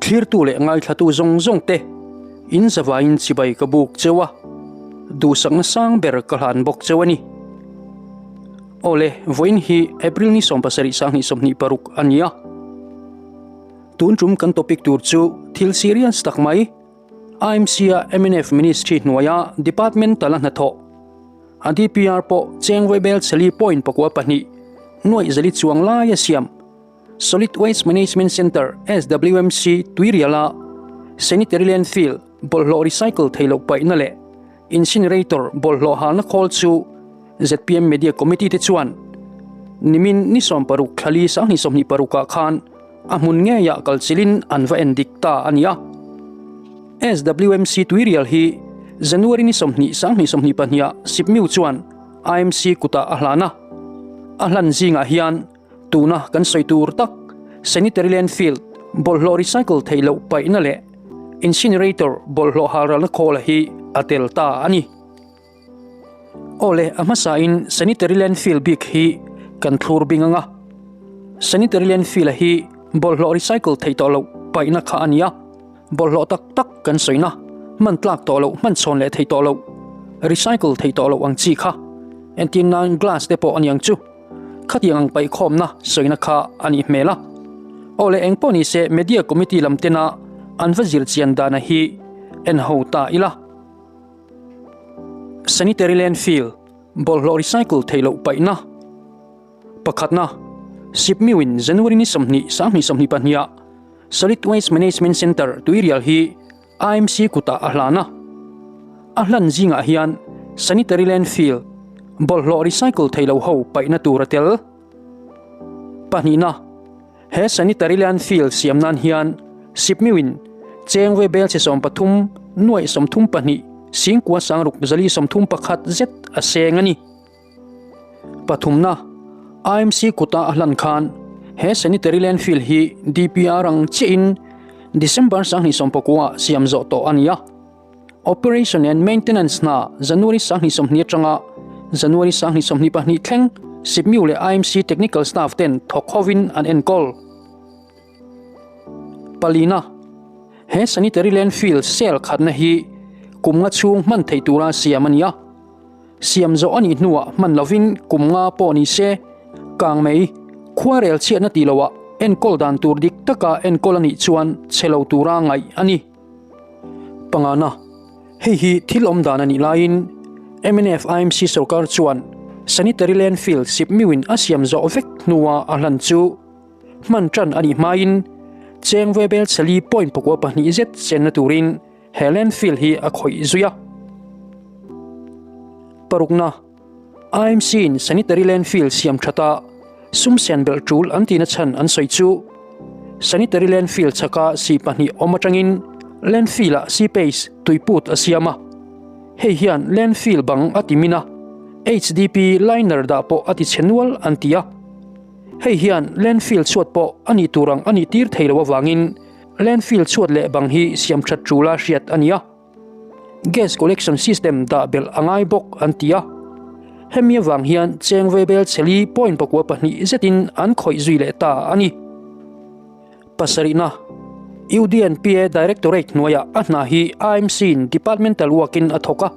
Thlirtu leh ngaithlatu zawng zawng te in zavaiin chibai ka buk cheu a, duhsakna sang ber ka hlan bawk cheu a ni. Awle, vawiin hi April ni 17 2026 a ni a. Tun tum kan topic tur chu thil serious tak mai, IMC-a mnf Ministry hnuaia Departmental-a hnathawh, a DPR pawh cheng vaibel chheli point pakua pahnih nuaih zali chuang laia siam Solid Waste Management Centre, SWMC, Tuiriala Sanitary Landfill bawlhhlawh recycle thei loh paihna leh Incinerator bawlhhlawh halna khawl chu zpm Media Committee te chuan nimin ni 16 thlali 2026 ah khan a hmun ngeiah kalchilhin an va en dik ta a ni a. SWMC Tuirial hi January ni 20 2022 ah Sipmiu chuan IMC kutah a hlan a. A hlan zingah hian Tuna kan sawi tur tak sanitary landfill bawlhhlawh recycle theih loh paihna leh incinerator bawlhhlawh halralna khawla hi a tel ta a ni. Awle, a hmasain sanitary landfill bik hi kan thlur bing ang a. Sanitary landfill a hi bawlhhlawh recycle theih tawh loh paihna kha a ni a, bawlhhlawh tak tak kan sawina hman tlak tawh loh, hman chhawn leh theih tawh loh, recycle theih tawh loh ang chi kha. Entir nan glass te pawh a ni ang chu. Khatiang ang paihkhawmna sawina kha a nih hmel a. Aw le eng pawh ni se Media Committee lam tena an va zir chian dana hi en ho ta ila. Sanitary Landfill, bawlhhlawh recycle theih loh paihna pakhatna, Sipmiu-in January ni 20, 2022 ah Solid Waste Management Centre Tuirial hi IMC kutah a hlan a. A hlan zingah hian sanitary landfill, bawlhhlawh recycle thei lo ho paihna tur a tel. Pahnihna, he sanitary landfill siam nan hian Sipmiuin cheng ve bel chhe 13 nuaih 32 singkua sangruk zali 31 zet a seng a ni. Pathumna, IMC kuta a hlan khan he sanitary landfill hi DPR ang chiahin December 2019 ah siam zawh tawh a ni a. Operation and Maintenance hna January 2020 atanga January 2022 thleng Sipmiu leh IMC technical staff ten thawk hovin an enkawl. Palina, he sanitary landfill sel khatna hi kum nga chhung hman theih tura siam a ni a. Siam zawh a nih hnuah hman lovin kum nga pawh ni se, kang mai, khuarel chhiatna tih loah enkawl dan tur dik taka enkawl a nih chuan chhe lo tura ngaih a ni. Pangana, hei hi thil awm dan a nih laiin mnf IMC sorkar chuan sanitary landfill sipmiuin a siam zawh vek hnua a hlan chu hman tan a nih hmain cheng vebel chheli point pakua pahnih zet chenna turin He landfill hi a khawih zui a. Parukna, IMC-in sanitary landfill siam thata sum sen belh tul an tihna chhan an sawi chu sanitary landfill chhaka si pahnih awm atangin landfill-ah seepage tuiput a siam a. Hei hian landfill bang a ti min a, HDP liner dah pawh a ti chhe nual an ti a. Hei hian landfill chhuat pawh a nih tur ang a nih tir thei lo avangin Landfill chhuat leh bang hi siam that tul a hriat a ni a, gas collection system dah belh a ngai bawk an ti a. Hemi avang hian cheng vaibel chheli point pakua pahnih zetin an khawih zui leh ta a ni. Pasarihna, UDNPA Directorate hnuaiah a hna hi IMC-in departmental work-in a thawk a,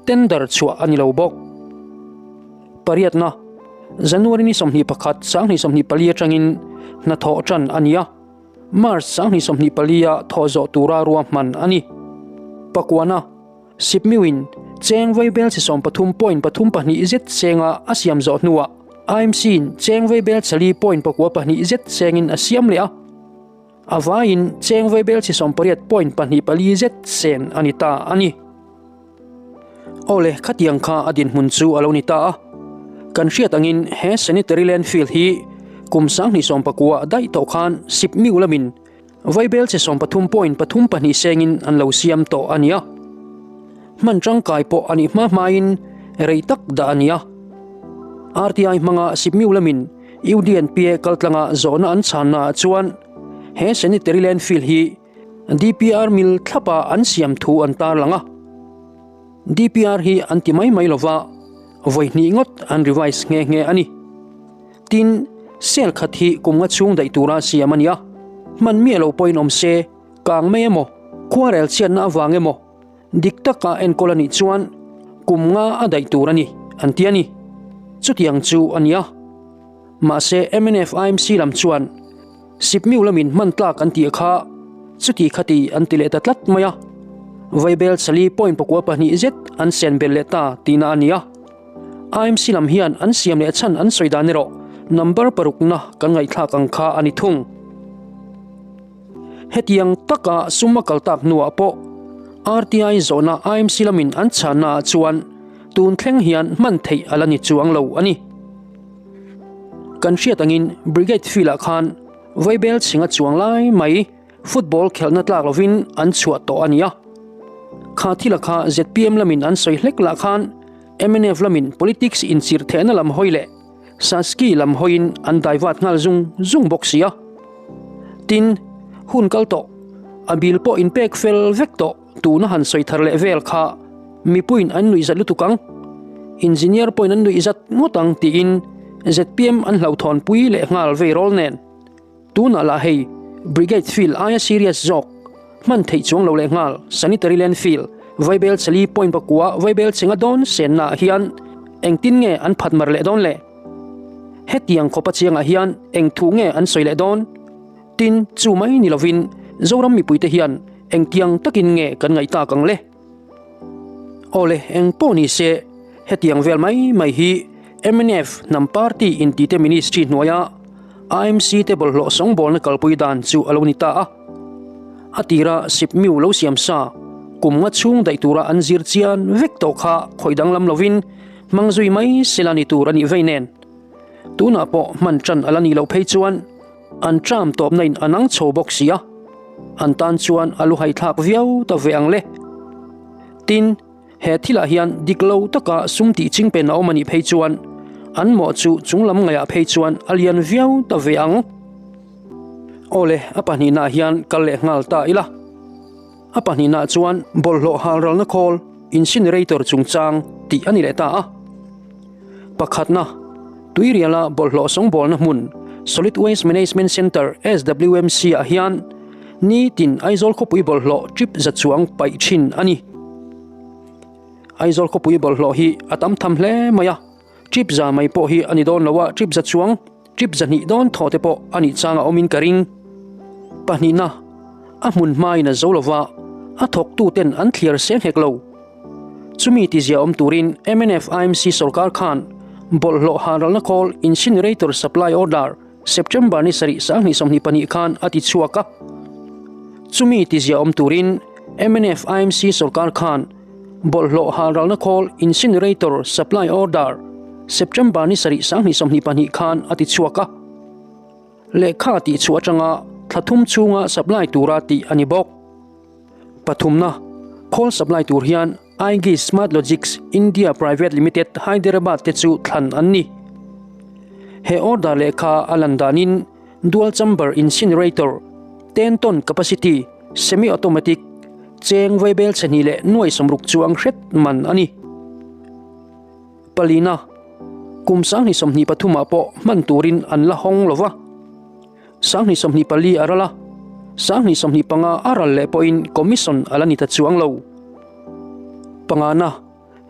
tender chhuah a ni lo bawk. Pariatna, January ni 21, 2024 atangin hnathawh tan a ni a. March 2024 ah thawh zawh tura ruahman a ni. Pakuana, Sipmiuin cheng vaibel chi 13 point pathum pahnih zet chenga a siam zawh hnuah IMC-in cheng vaibel chali point pakua pahnih zet chengin a siam leh a. A vaiin cheng vaibel chi 18 point pahnih pali zet chen a ni ta a ni. Awle, khatiang kha a dinhmun chu a lo ni ta a. Kan hriat angin he sanitary landfill hi kum 2019 daih tawh khan Sipmiu lamin vaibel che 13 point pathum pahnih sengin an lo siam tawh a ni a. Hman tangkai pawh a nih hma hmain rei tak dah a ni a. RTI hmanga Sipmiu lamin UDNPA kaltlanga zawhna an chhanna ah chuan he sanitary landfill hi DPR mil thlapa an siam thu an tarlang a. DPR hi an ti mai mai lova, vawi hnih ngawt an revise nghe nghe a ni. Tin, sel khat hi kum nga chhung daih tura siam a ni a. Hman miah lo pawhin awm se, kang mai emaw, khuarel chhiatna avang emaw, dik taka enkawl a nih chuan kum nga a daih tur a ni, an ti a ni. Chutiang chu a nia. Mahse mnf IMC lam chuan Sipmiu lamin hman tlak an tih kha chuti khati an ti leh ta tlat mai a. Vaibel chali point 42 zet an sen belh leh ta tihna a ni a. IMC lam hian an siam leh chhan an sawi dan erawh number parukna kan ngaihthlak ang kha a ni thung. Hetiang taka sum a kal tak hnuah pawh RTI zawhna IMC lamin an chhanna ah chuan tun thleng hian hman theih a la ni chuang lo a ni. Kan hriat angin Brigade Field ah khan Vaibel chhinga chuang lai mai football khelhna tlak lovin an chhuah tawh a ni a. Kha thila kha zpm lamin an sawi hlek lah khan mnf lamin politics inchirh thehna lam hawi leh Saski lam hawiin an daivat nghal zung zung bawk si a. Tin, hun kal tawh, a bil pawh inpek fel vek tawh tuna han sawi thar leh vel kha mipuiin an nuihzat lutuk ang, engineer pawhin an nuihzat ngawt ang tiin zpm an hlauhthawnpui leh nghal vei rawl nen. Tunah lah hei Brigade Field aia serious zawk hman theih chuang lo leh nghal Sanitary Landfill Vaibel chali point pakua Vaibel chenga dawn senna ah hian engtin nge an phat mar leh dawn le? Hetiang khawpa chiangah hian eng thu nge an sawi leh dawn? Tin, chu mai ni lovin Zoram mipuite hian engtiang takin nge kan ngaih tak ang le? Awle, eng pawh ni se, hetiang vel mai mai hi mnf hnam party intite ministry hnuaia IMC te bawlhhlawh sawngbawlna kalpui dan chu a lo ni ta a. A tira sipmiu lo siam sa, kum nga chhung daih tura an zir chian vek tawh kha khawih danglam lovin hmang zui mai sela ni tur a nih vei nen. Tunah pawh hman tan a la nih loh phei chuan an term tawpna in a nang chho bawk si a, an tan chuan a luhai thlak viau ta ve ang le. Tin, he thilah hian dik lo taka sum tih chingpen a awm a nih phei chuan an mawh chu chunglam ngaihah phei chuan a lian viau ta ve ang. Awle, a pahnihnaah hian kal leh nghal ta ila. A pahnihnaah chuan bawlhhlawh halralna khawl, incinerator, chungchang tih a ni leh ta a. Pakhatna, Tuiriala bawlhhlawh sawngbawlna hmun, Solid Waste Management Centre, SWMC, ah hian nitin Aizawl khawpui bawlhhlawh trip za chuang paih thin a ni. Aizawl khawpui bawlhhlawh hi a tam tham hle mai a, trip za mai pawh hi a ni dawn lo a, trip za chuang, trip zahnih dawn thaw te pawh a nih chang a awmin ka ring. Pahnihna, A hmun hmain a zo lova, a thawktuten an thliar seng hek lo. Chumi tizia awm turin mnf IMC sorkar khan bawlhhlawh hanralna khawl incinerator supply order September ni sarih 2022 khan a ti chhuak a. Chumi tizia awm turin mnf IMC sorkar khan bawlhhlawh hanralna khawl incinerator supply order September ni sarih 2022 khan a ti chhuak a. Lehkha tihchhuah atanga thla thum chhunga supply tura tih a ni bawk. Pathumna, khawl supply tur hian Aegis Smart Logics India Private Limited Hyderabad te chu thlan an ni. He order lehkha a lan danin Dual Chamber Incinerator, ten ton capacity, semi-automatic, cheng vaibel chhehnih leh nuai sawmruk chuang hret man a ni. Palina, kum 2023 ah pawh hman turin an la hawng lova. 2024 a ral a, 2025 a ral leh pawhin commission a la ni ta chuang lo. Pangana,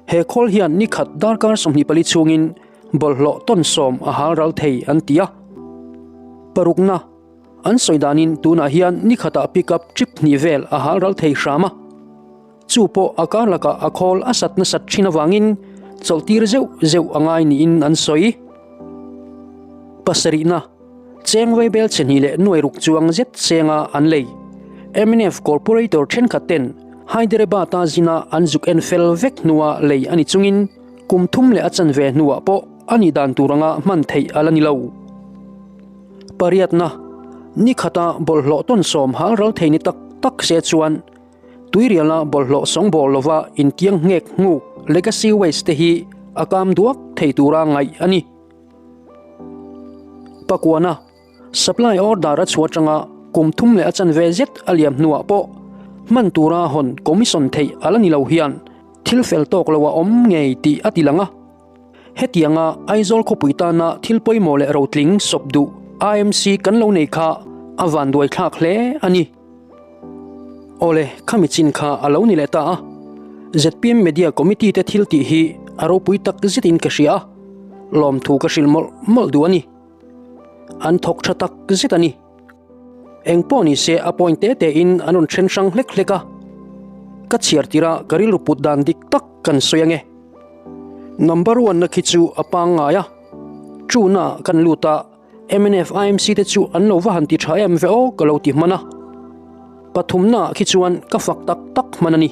he khawl hian ni khat darkar 24 chhungin bawlhhlawh tawn sawm a hal ral thei an ti a. Parukna, an sawi danin tunah hian ni khatah pickup trip hnih vel a hal ral thei hram a. Chu pawh a kar lakah a khawl a sat nasat thin avangin chawlhtir zeuh zeuh a ngai niin an sawi. Pasarihna, Cheng vaibel chhehnih leh nuai ruk chuang zet chenga an lei. Mnf Corporator thenkhat ten Hyderabad-a zina an zuk en fel vek hnua lei a ni chungin kum thum leh a chanve hnuah pawh a nih dan tur anga hman theih a la ni lo. Pariatna, Ni khata bawlhhlawh tawn sawm hal ral thei ni tak tak se chuan Tuiriala bawlhhlawh sawngbawl lova intiang nghek nghuk legacy waste te hi a kam duak thei tura ngaih a ni. Pakuana, Supply order a chhuah atanga kum thum leh a chanve zet a liam hnuah pawh hman tura hawn commission theih a la ni lo hian thil fel tawk lo a awm ngei tih a ti lang a. Hetianga Aizawl khawpui tana thil pawimawh leh rotling sawp duh IMC kan lo nei kha A vanduai thlak hle a ni. Awle, khami chin kha a lo ni leh ta a. Zpm Media Committee te thil tih hi a ropui tak zetin ka hria a, lawmthu ka hrilh mawlh mawlh duh a ni. An thawk tha tak zet a ni. Eng pawh ni se a point te te in an rawn then hrang hlek hlek a. Ka chhiar tirh a ka rilru put dan dik tak kan sawi ange. Number one na khi chu a pangngai a. Two na ah kan lut a, mnf IMC te chu an lo va han ti tha em ve aw ka lo ti hman a. Pathum na ah khi chuan ka fak tak tak hman a ni.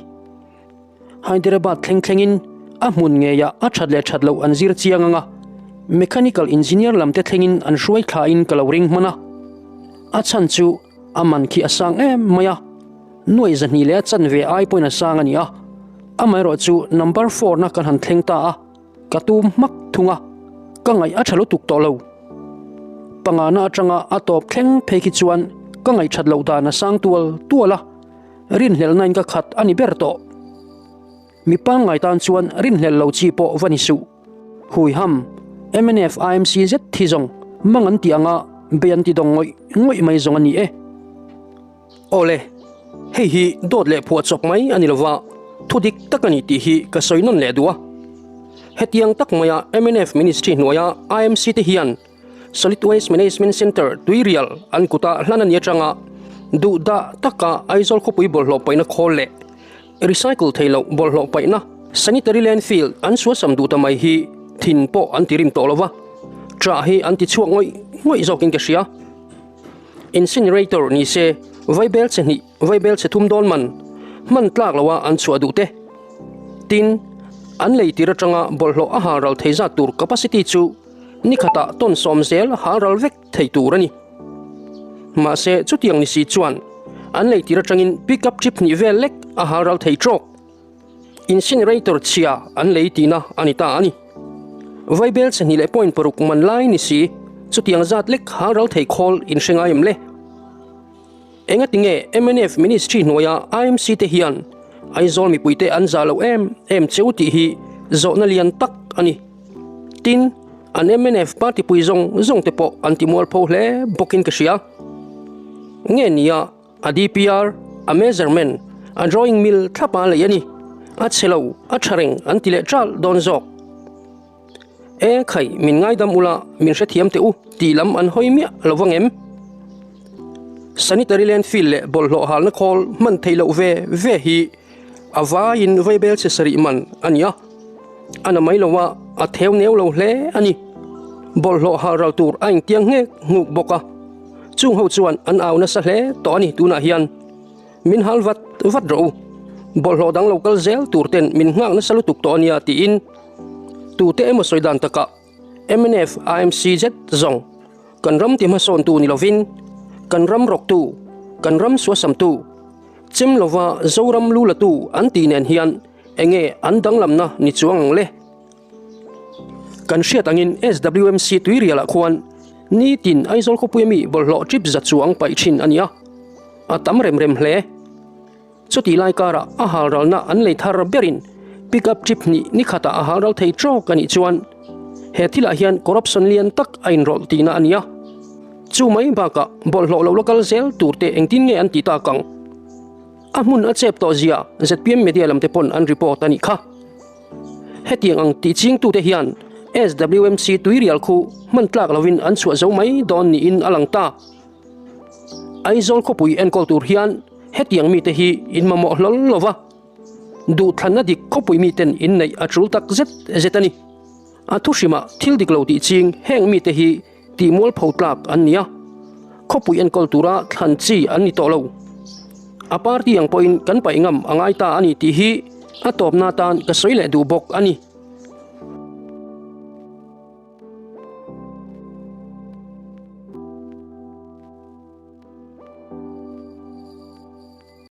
Hyderabad thleng thlengin a hmun ngeiah a that leh that loh an zir chiang ang a, mechanical engineer lam te thlengin an hruai thlain ka lo ring hman a. A chhan chu a man khi a sang em mai a, nuaih zahnih leh a chanve ai pawhin a sang a ni a, amaherawh chu number four na kan han thleng ta a, ka tum hmak thung a, ka ngaih a tha lutuk tawh lo. Pangana atanga a tawp thleng phei khi chuan ka ngaih that loh dan a sang tual tual a. Rinhlelhnain ka khat a ni ber tawh. Mi pangngai tan chuan rinhlelh lo chi pawh va ni suh. Huiham, mnf IMC zet thi zawng mang an tih anga bei an ti dawng ngawih ngawih mai zawng a ni e. Awle, hei hi dawt leh phuah chawp mai a ni lova, thu dik tak a ni tih hi ka sawi nawn leh duh a. Hetiang tak maia mnf Ministry hnuaia IMC te hian Solid Waste Management Centre Tuirial an kuta hlan a ni atanga duh dah taka Aizawl khawpui bawlhhlawh paihna khawl leh recycle thei loh bawlhhlawh paihna sanitary landfill an suasam duh ta mai hi thin pawh an ti rim tawh lova, ṭah hi an ti chhuak ngawih ngawih zawkin ka hria. Incinerator ni se vaibel che hnih vaibel che thum dawn man hman tlak loha an chhuah duh te. Tin, an lei tir atanga bawlhhlawh a hal ral thei zat tur capacity chu Nikhatah tawn sawm zel hal ral vek thei tur a ni. Mahse, chutiang ni si chuan an lei tir atangin pickup trip hnih vel lek a hal ral thei trawk. Incinerator chhia an lei tihna a ni ta a ni. Vaibel chhe hnih leh point paruk man lai ni si, chutiang zat lek hal ral thei khawl in hre ngai em le? Engatinge mnf Ministry hnuaia IMC te hian Aizawl mipuite an zah loh em em cheu tih hi zawhna lian tak a ni. Tin, an mnf party pui zawng zawng te pawh an ti mualpho hle bawkin ka hria. Nge nia a DPR, a measurement, a drawing mil thlapa lei a ni. A chhe lo, a tha reng an ti leh ṭalh dawn zawk. E khai, min ngaidam ula, min hrethiam teh u tih lam an hawi miah lo vang em? Sanitary landfill leh bawlhhlawh halna khawl hman theih loh ve ve hi a vaiin vaibel chhe sarih man a ni a, a na mai lo a, a theu neu lo hle a ni. Bawlhhlawh hal ral tur a intiang nghek nghuk bawk a, chung ho chuan an au nasa hle tawh a ni tunah hian. Min hal vat vat rawh u, bawlhhlawh dang lo kal zel tur ten min nghak nasa lutuk tawh a nia tiin tute emaw sawi dan takah mnf IMC zet zawng kan ram ti hmasawntu ni lovin kan ram rawktu, kan ram suasamtu, chem lova Zoram lu latu an tih nen hian enge an danglamna ni chuang ang le? Kan hriat angin SWMC Tuirialah khuan nitin Aizawl khawpuia mi bawlhhlawh trip za chuang paih thin a ni a. A tam rem rem hle. Chutih lai karah a halralna an lei thar berin pick up trip hnih ni khatah a halral thei trawk a nih chuan he thilah hian corruption lian tak a inrawlh tihna a ni a. Chu mai bakah bawlhhlawh lo la kal zel tur te engtin nge an tih tak ang? A hmun a chep tawh zia zpm media lam te pawn an report a nih kha. Hetiang ang tih chingtute hian SWMC tuirial khu hman tlak lovin an chhuah zo mai dawn niin a lang ta. Aizawl khawpui enkawl tur hian hetiang mite hi in mamawh hlawl lo va, duhthlanna dik khawpui miten inneih a tul tak zet zet a ni. A thuhrimah thil dik lo tih ching heng mite hi tih mualpho tlak an ni a, khawpui enkawl tura thlan chi an ni tawh lo. A party ang pawhin kan paih ngam a ngai ta a ni tih hi a tawpna atan ka sawi leh duh bawk a ni.